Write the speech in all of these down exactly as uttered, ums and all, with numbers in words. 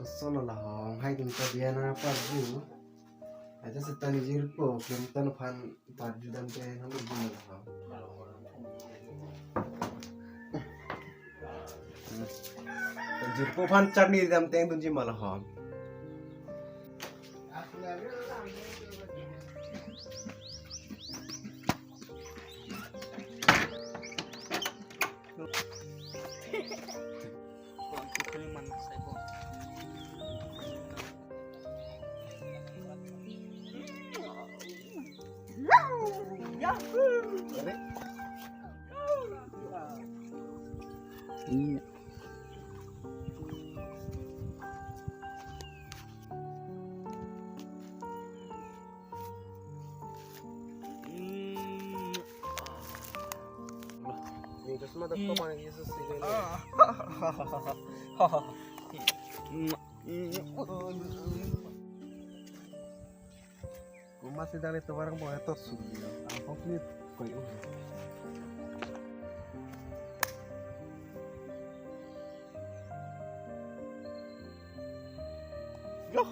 Solo la hong hai tum ta dia na parju. Aja seta ni jirpo, Clinton aphan parju dam te nang parju na la hong. Jirpo aphan charni dam te dunji ma la hong. Kuma si dali tovar ang boy tot suri. Ang poklit koi uh. Yo.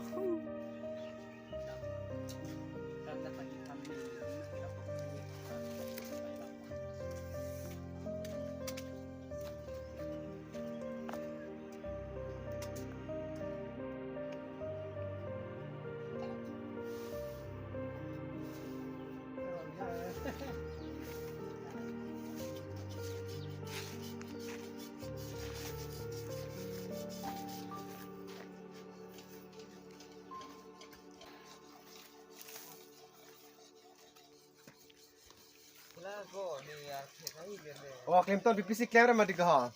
Oh, Clinton, P P C klem ra mati ko ha.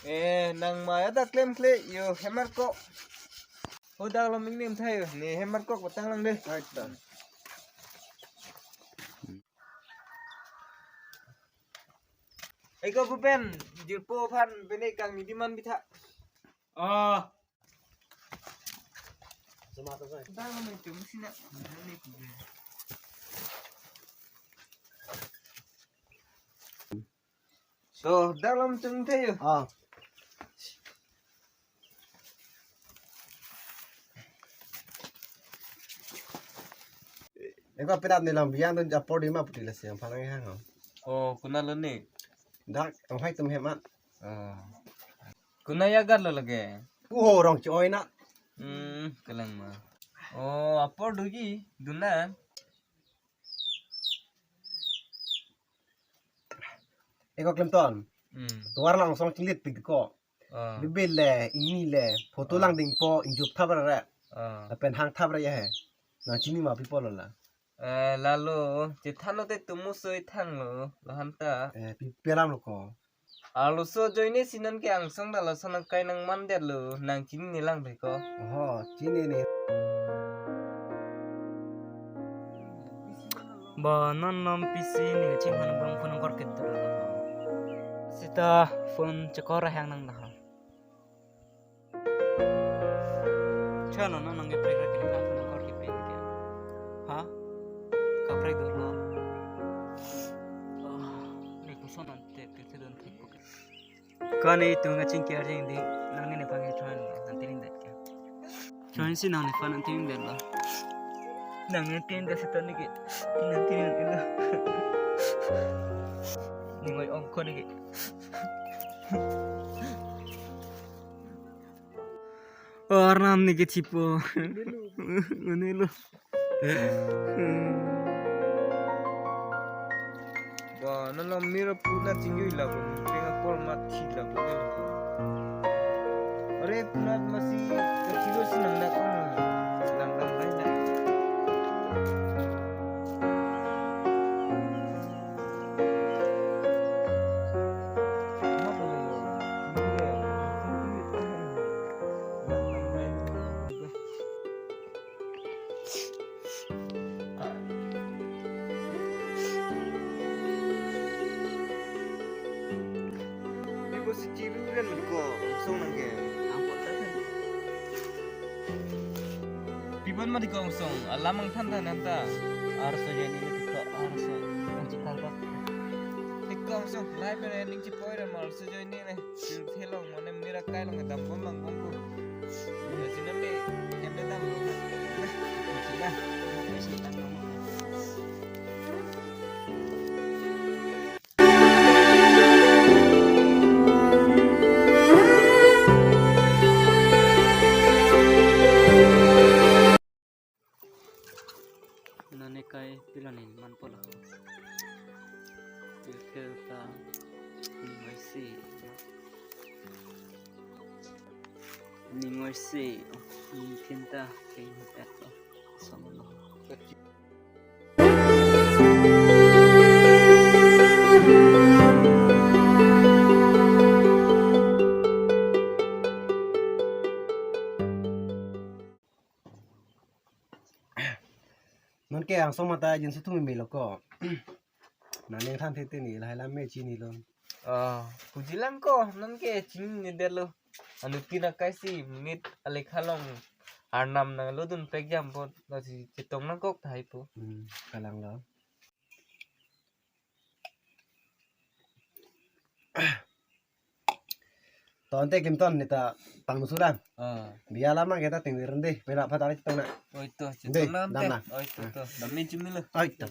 Eh, nang maya ta klemkle, yo, hemarkok. Ho dak lo mingnim thayo, ne hemarkok batang lang de. Right ta. Eko bupen, jirpo aphan pene kangni demand pitha. Ah. Dak lo mingtum sina. So, dak lo mingtum thayo. Ah. Eko pirat ni lang biang dun apor di ma puti lasi yang palang hang. Oh, kuna lo ni. Dak, tong hai tum hemat. Oh. Kuna ya gar lo lage. Uho rong choi na. Hmm, kelang ma. Oh, apor dugi, duna. Eko Clinton. Hmm. Tovar lang song chinglit pik ko. Ah. Bibil le, ini le, photo Ah. lang dingpo, injup thap ra. Ah. Lapen hang thap ra ya he. Nang chini ma pipo lo la. Eh, lalo, chethan lo te tumu soi thang lo, lo hanta. Eh, pi pelam lo ko. Arloso ajoine si non ke angsong ta lason akai nang mandet lo, nang chini ne lang be ko. Oho, chini ne. Ba non non P C ne chinghan bang phone kor ketur. Sita phone chekor hang nang dah. Chalo non nang ke prek ra ke phone kor ke pen ke. Ha? Kaprek dolo. Ah, re ko son ante te te don thek ko. Kane itung aching kiar jeng di, nang ne pang join lo, nang tiling det ke. Join si nang ne phan nang tiling det lo. Nang ne tiling det setan ni ke. Nang tiling det lo. Ni ngoi ong ko ni ke. Arnam ni ke thipo. Unelo. Ba, non lo mir pu na chingyu la ko, penga kol ma thi la ko. Are, puna masi, ka thilo si nang na ko. Lang lang hai na. Ibu si chiru kan ko song nang ke. Angkot ta kan. Piban ma di kong song, alam ang than than ta. Arso jeni lo tiko arso. Ang chikal ta. Tiko Lai pen ning chipoi ra mal su join ne ne. Sir thelong mane mira kai long dam bom bang bom ko. Sina me em ne dam lo. Sina. Nane kai pilani manpo la. Pilkhel ta ning oisi. Ning oisi. Ning thinta kai ni tat lo. Solo. Nonke angsong mata jinsu thumi melo ko. Nang neng than thete ni lahai lam me chinilo. Ah, puji lang ko, nonke chinine detlo. Anuttin akai si monit alekha along arnam nang lodun pek jam pot, lasi chetong nangkok tahai po. Hmm, kalang lo. Tonte kimton neta pangnusuran. Ah. Biya lama kita tingwirin deh. Pena apa tali chetong na. Oi to, deh, chetong nang dam te. Na. Oi to, to. Dam min chimilo. Oi to.